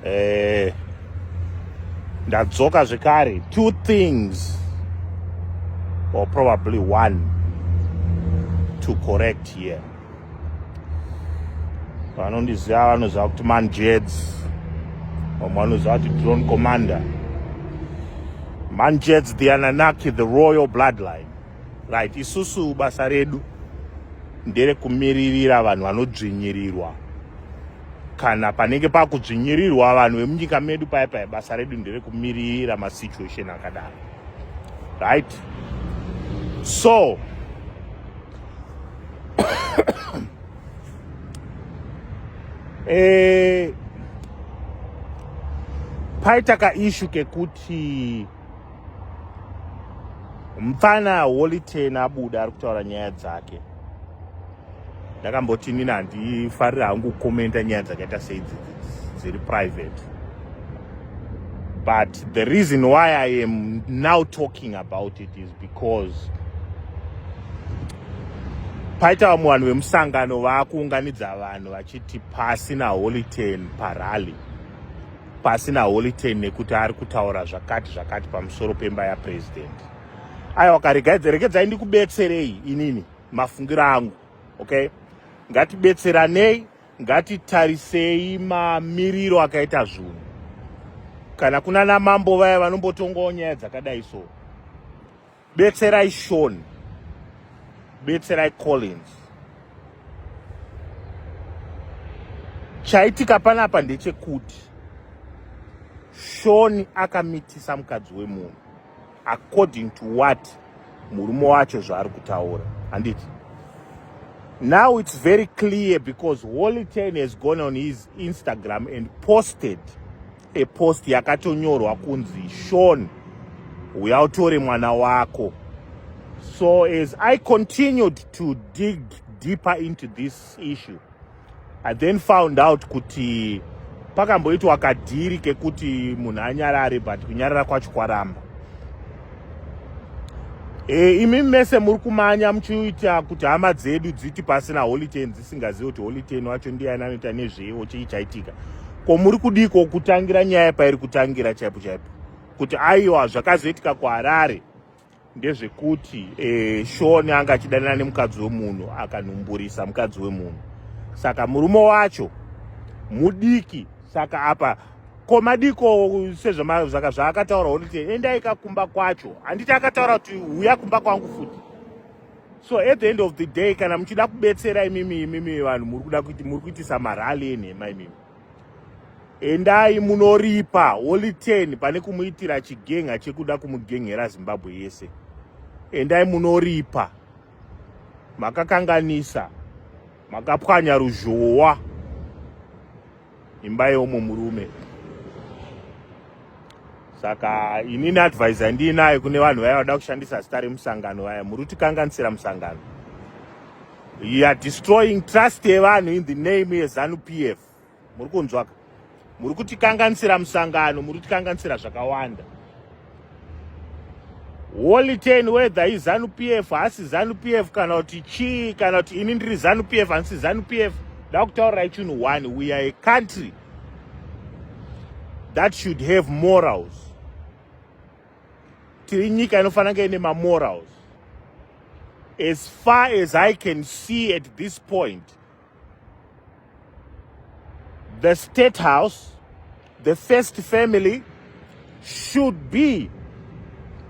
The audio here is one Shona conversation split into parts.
Eh, ndadzoka zvekare. Two things or probably one to correct here. Vanondiziva vanoziva kuti Man Jets, vamwe vanoziva kuti Drone Commander. Man Jets, the Ananaki, the royal bloodline. Right, isusu basa redu nderekumiririra vanhu vanodzvinyirirwa. Kana panenge pakudzvinyirirwa vanhu vemunyika medu paya paya, basa redu nderekumiririra masituation akadaro. Right? So paita kaishu kekuti mupfana Holy Ten abuda ari kutaura nyaya dzake. Ndakamboti inini handifarira hangu kukomenta nyaya dzakaita seidzi dziri private, but the reason why I am now talking about it is because paita vamwe vanhu vemusangano vaakuunganidza vanhu vachiti pasi naHoly Ten parally, pasi naHoly Ten nekuti ari kutaura zvakati zvakati pamusoro pemba yapresident. Aiwa, karegedzai ndikubetserei inini mafungiro angu. Okay, ngatibetseranei, ngatitarisei mamiriro akaita zvinhu. Kana kuna namambo vaya vanombotongawo nyaya dzakadai, so betserai Sean, betserai Collins. Chaitika panapa ndechekuti Sean akamitisa mukadzi wemunhu according to what murume wacho zvaari kutaura, handiti? Now it's very clear because Holy Ten has gone on his Instagram and posted a post yakatonyorwa kunzi, "Sean, uya utore mwana wako." So as I continued to dig deeper into this issue, I then found out kuti pakamboitwa kadeal kekuti munhu anyarare, but kunyarara kwacho kwaramba. Imi mese muri kumanya muchiita kuti hama dzedu dziti pasina Holy Ten, dzisingazivi kuti Holy Ten wacho ndiani, anoita nezveiwo, chii chaitika. Ko muri kudiko kutangira nyaya pairi kutangira chaipo chaipo, kuti aiwa, zvakazoitika kuHarare ndezvekuti Sean anga achidanana nemukadzi wemunhu, akanhumburisa mukadzi wemunhu, saka murume wacho mudiki. Saka apa komadiko sezvaka zvaakataura kuti endai kakumba kwacho, handiti? Akataura kuti uya kumba kwangu futi. So at the end of the day, kana muchida kubetsera imimi, imimi vanhu muri kuda kuti muri kuitisa marally enhema, imimi endai munoripa Holy Ten pane kumuitira chigenga chekuda kumugengera Zimbabwe yese. Endai munoripa, makakanganisa, makapwanya ruzhowa imba yeumwe murume. Saka inini advice yandiinayo kune vanhu vaya vada kushandisa zita remusangano vaya, muri kutikanganisira musangano. You are destroying trust yevanhu in the name yeZANU PF. Muri kunzwaka? Muri kutikanganisira musangano, muri kutikanganisira zvakawanda. Holy Ten, whether iZANU PF, hasi ZANU PF, kana kuti chii, kana kuti ini ndiri ZANU PF, handisi ZANU PF, nda kutaurirai chinhu one: we are a country that should have morals. Tiri nyika inofanira kunge ine mamorals. As far as I can see at this point, the State House, the First Family should be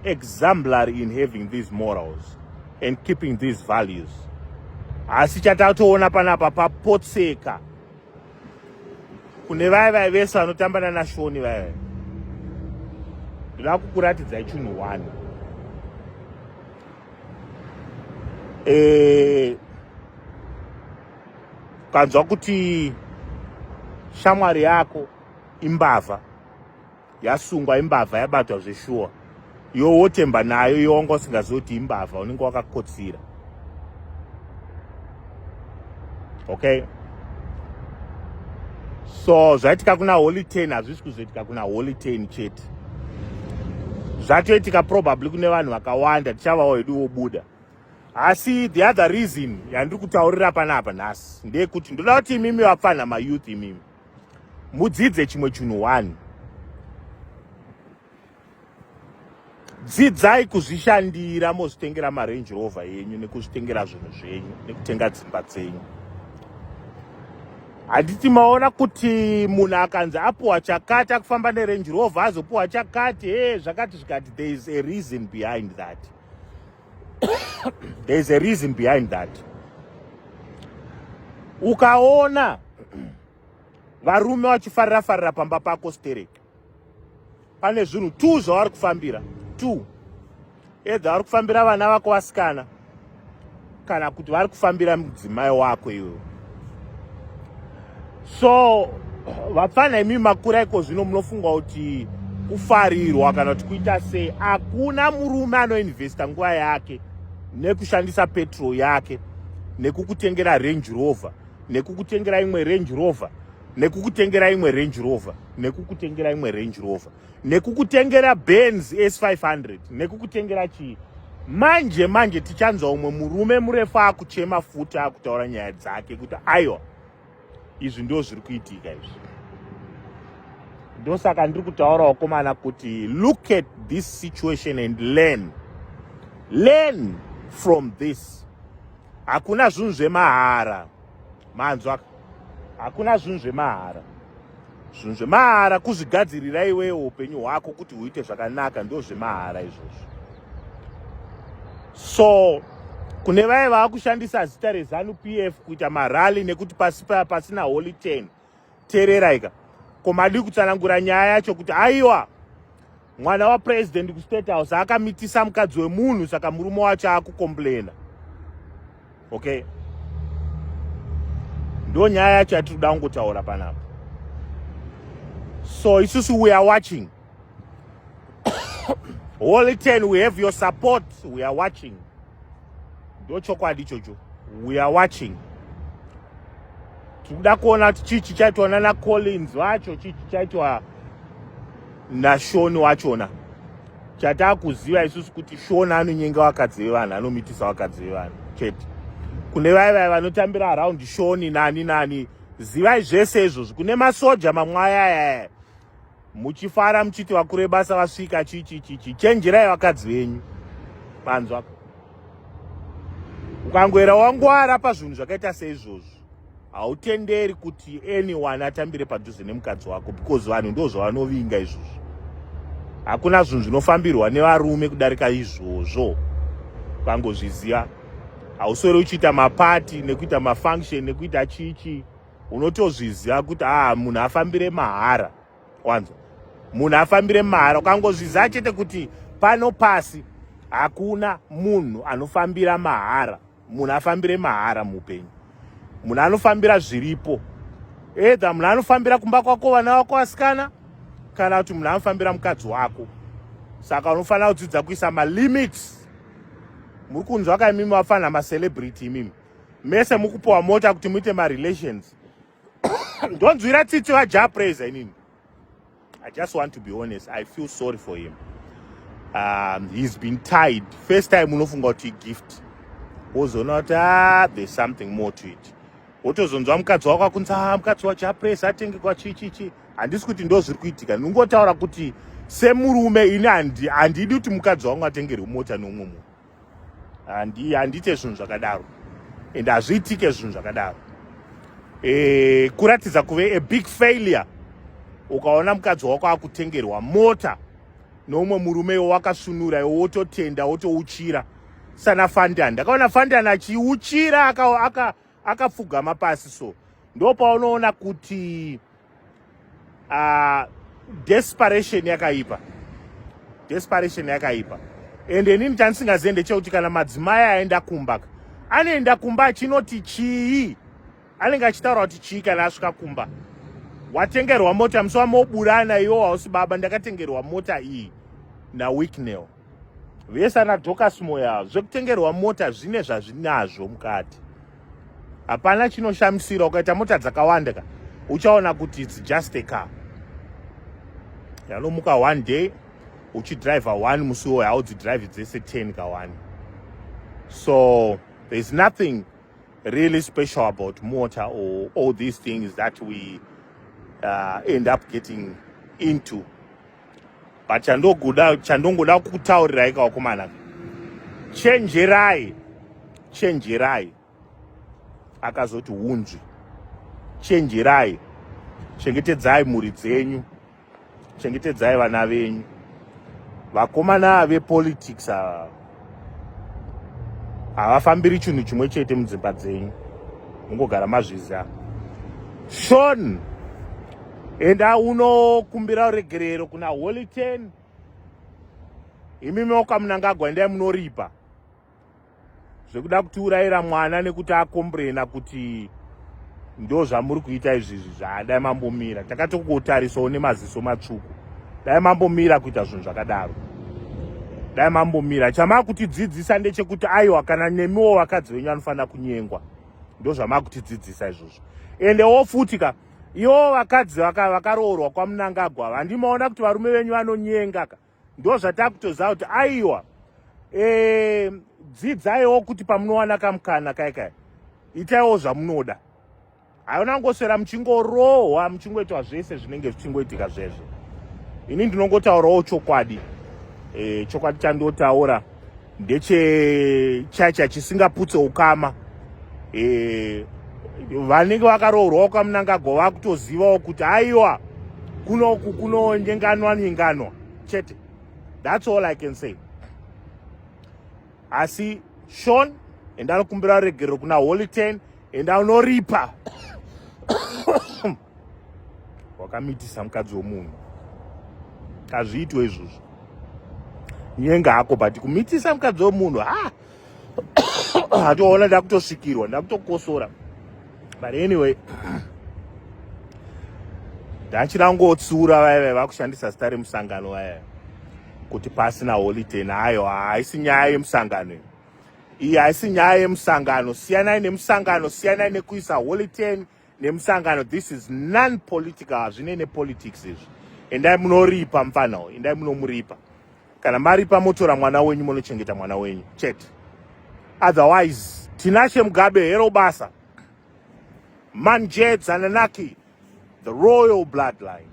exemplary in having these morals and keeping these values. Asi chatatoona panapa, papotseka kune vaya vaya vese vanotamba nanaSean vaya vaya. Ndoda kukuratidzai chinhu one. Ukanzwa kuti shamwari yako imbavha, yasungwa, imbavha, yabatwa zveshuwa, iwe wotemba nayo, iwe wanga usingazivi kuti imbavha, unenge wakakotsira. Okay, so zvaitika kuna Holy Ten hazvisi kuzoitika kuna Holy Ten chete. Zvatoitika probably kune vanhu vakawanda, tichavawo hedu wobuda. Asi the other reason yandiri kutaurira panapa nhasi ndeyekuti ndoda kuti imimi vapfanha mayouth, imimi Mudzidze chimwe chinhu one. Dzidzai kuzvishandira mozvitengera maRange Rover yenyu nekuzvitengera zvinhu zvenyu nekutenga dzimba dzenyu. Handiti maona kuti munhu akanzi apuwa chakati akufamba neRange Rover azopuwa chakati he zvakati zvikati, there is a reason behind that. There is a reason behind that. Ukaona varume vachifarira farira pamba pako stereki, pane zvinhu two zvavari kufambira, two. Either vari kufambira vana vako vasikana kana kuti vari kufambira mudzimai wako iwewe. So vapfana imi makura iko zvino munofunga kuti kufarirwa kana kuti kuita sei. Hakuna murume anoinvesta nguva yake nekushandisa petrol yake nekukutengera Range Rover, nekukutengera imwe Range Rover, nekukutengera imwe Range Rover, nekukutengera imwe Range Rover, nekukutengera Benz S500, nekukutengera chii. Manje manje tichanzwa umwe murume murefu akuchema futi, akutaura nyaya dzake kuti aiwa, izvi ndo zviri kuitika izvi. Ndosaka ndiri kutaura, vakomana, kuti look at this situation and learn from this. Hakuna zvinhu zvemahara, manzwa? Hakuna zvinhu zvemahara. Zvinhu zvemahara kuzvigadzirira iwewo upenyu hwako kuti huite zvakanaka, ndo zvemahara izvozvo. So kune vaya vaakushandisa zita reZANU PF kuita marally nekuti pasi pasina Holy 10, teereraika. Ko madi kutsanangura nyaya yacho kuti aiwa, mwana wapresident kuState House akamitisa mukadzi wemunhu, saka murume wacho akucomplaina? Okay, ndo nyaya yacho yatiri kuda kungotaura panapa. So isusu we are watching. Holy 10, we have your support. We are watching. Ndo chokwadi ichocho, we are watching. Tiri kuda kuona kuti chii chichaitwa nana Collins vacho, chii chichaitwa naShoni wachona. Chatakuziva isusu kuti Shoni anonyenga vakadzi vevanhu, anomitisa vakadzi vevanhu chete. Kune vai vai vanotambira around Shoni nani nani, zivai zvese izvozvo. Kune masoja mamwe ayaya muchifara muchiti vakuru vebasa vasvika, chii chii chichi, chenjerai vakadzi venyu, panzwa. Ukangoera wangwara pazvinhu zvakaita seizvozvo, hautenderi kuti anyone atambire padhuze nemukadzi wako, because vanhu ndo zvavanovinga izvozvo. Hakuna zvinhu zvinofambirwa nevarume kudarika izvozvo. Ukangozviziva, hausweri uchiita maparty nekuita mafunction nekuita chichi. Unotozviziva kuti a ah, munhu afambire mahara, wanzwa? Munhu afambire mahara. Ukangozviziva chete kuti pano pasi hakuna munhu anofambira mahara, munhu afambire mahara muupenyu, munhu anofambira zviripo. Either munhu anofambira kumba kwako, vana vako vasikana, kana kuti munhu anofambira mukadzi wako. Saka unofanira kudzidza kuisa malimits. Muri kunzwa ka imimi vafana macelebrity, imimi mese mukupiwa mota kuti muite marelations? Ndonzwira tsitsi vaJah Prayzah inini. I just want to be honest, I feel sorry for him. He's been tied. First time unofunga kuti gift, wozoona kuti, ah, there's something more to it. Wotozonzwa mukadzi wako akunzi, ah, mukadzi waJah Prayzah atenge kwachichichi. Handisi kuti ndo zviri kuitika, ndingotaura kuti semurume ini handidi kuti mukadzi wangu atengerwe mota neumwe munhu. Handiite zvinhu zvakadaro and hazviitike zvinhu zvakadaro. Kuratidza kuve a big failure ukaona mukadzi wako akutengerwa mota noumwe murume, iwo wakasvinura, iwo wototenda, wotouchira sana Fantan. Ndakaona Fantan achiuchira akapfugama pasi. So ndo paunoona kuti desperation yakaipa, desperation yakaipa. Ende inini chandisingazive ndechekuti kana madzimai aenda kumba, anoenda kumba achinoti chii? Anenge achitaura kuti chii kana asvika kumba? Watengerwa mota musi wamoburana, iwo hausi baba, ndakatengerwa mota iyi naWicknell. Vese ana Docas Moya, zvekutengerwa mota zvine zvazvinazvo mukati. Hapana chinoshamisira. Ukaita mota dzakawanda ka, uchaona kuti it's just a car. Yanomuka one day uchidriver one musi uwoyo, haudzidrive dzese 10 ka1. So there's nothing really special about mota or all these things that we end up getting into. But chandogoda, chandongoda kutaurirai kawakomana, chenjerai, chenjerai. Akazoti hunzvi, chenjerai, chengetedzai mhuri dzenyu, chengetedzai vana venyu. Vakomana vepolitics ava havafambiri chinhu chimwe chete mudzimba dzenyu, mungogara mazviziva. Sean, enda unokumbira ruregerero kuna Holy Ten. Imimi wakaMnangagwa, endai munoripa zvekuda kutiurayira mwana nekuti acomplaina kuti ndo zvamuri kuita izvizvi. Zvadai mambomira, takatokutarisawo nemaziso matsvuku. Dai mambomira kuita zvinhu zvakadaro, dai mambomira. Chamakutidzidzisa ndechekuti aiwa, kana nemiwo vakadzi venyu vanofanira kunyengwa. Ndo zvamakutidzidzisa izvozvo. Endewo futi ka, ivo vakadzi vakaroorwa kwaMnangagwa, handimaona kuti varume venyu vanonyenga ka? Ndo zvatakutoziva kuti aiwa, dzidzaiwo kuti pamunowana kamukana kai kai, itaiwo zvamunoda. Haiona ngoswera muchingorohwa, muchingoitwa zvese zvinenge zvichingoitika zvezvo. Ini ndinongotaurawo chokwadi. Chokwadi chandotaura ndechechacha chisingaputse ukama. Vanenge vakaroorwawo kwaMnangagwa vakutozivawo kuti aiwa, kunoku kunonyenganwa nyenganwa chete. That's all I can say. Asi Sean, enda nokumbira ruregerero kuna Holy Ten, enda unoripa. Wakamitisa mukadzi womunhu, kazviitwe izvozvo. Nyenga hako, but kumitisa mukadzi womunhu, ha, hatoona. Ndakutosvikirwa, ndakutokosora. But anyway, ndachida vaya vaya vakushandisa zita remusangano vaya kuti pasina Holy Ten. Ayo haisi nyaya yemusangano iyi, haisi nyaya yemusangano. Siyanai nemusangano, siyanai nekuisa Holy Ten nemusangano. This is non political, hazvinei nepolitics izvi. Endai munoripa mufanawo, endai munomuripa. Kana maripa, motora mwana wenyu, munochengeta mwana wenyu chete. Otherwise, Tinashe Mugabe, hero basa. Manjedza Nanaki, the royal bloodline.